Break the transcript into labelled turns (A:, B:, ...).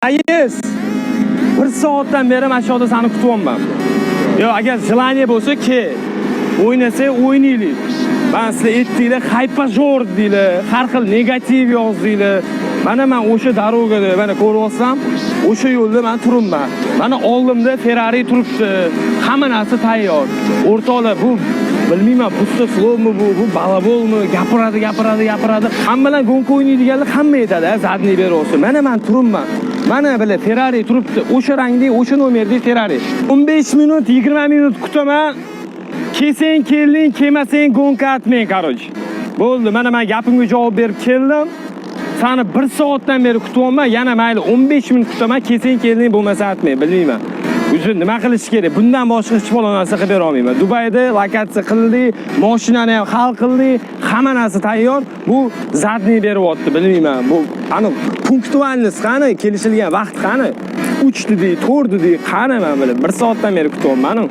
A: Rais, bir soatdan beri mana shu yerda seni kutyapman. Yo, agar желание bo'lsa, kel. O'ynasak, o'ynaylik. Man sizlar aytdinglar, хайпожор dedinglar, har xil negativ yozdinglar. Mana man o'sha дорога da, mana ko'ryapsam, o'sha yo'lda man turibman. Mana oldimda Ferrari turibdi. Hamma narsa tayyor. O'rtoqlar, bu bilmayman, пустослов mi bu, bu балабол mi, gapiradi, gapiradi, gapiradi. Hammalar гонка o'ynaydiganlar hamma aytadi, ha, задний beryapti. Mana man turibman. Mana bila Ferrari turibdi. O'sha rangdagi, o'sha nomerdagi Ferrari. 15 minut, 20 minut kutaman. Kelsang kelding, kelmasang гонка atmang, короче. Bo'ldi, mana men gapimga javob berib keldim. Sani bir soatdan beri kutyapman, yana mayli 15 minut kutaman, kelsang kelding, bo'lmasa atmang, bilmayman. Уже nima qilish kerak? Bundan boshqa hech biror narsa qilib bera olmayman. Dubayda lokatsiya qildik, mashinani ham hal qildik, hamma narsa tayyor. Bu задний beryapti, bilmayman. Bu ani пунктуальность qani, kelishilgan vaqt qani? 3 dedik, 4 dedik, qani man bilib. Bir soatdan beri kutyapman.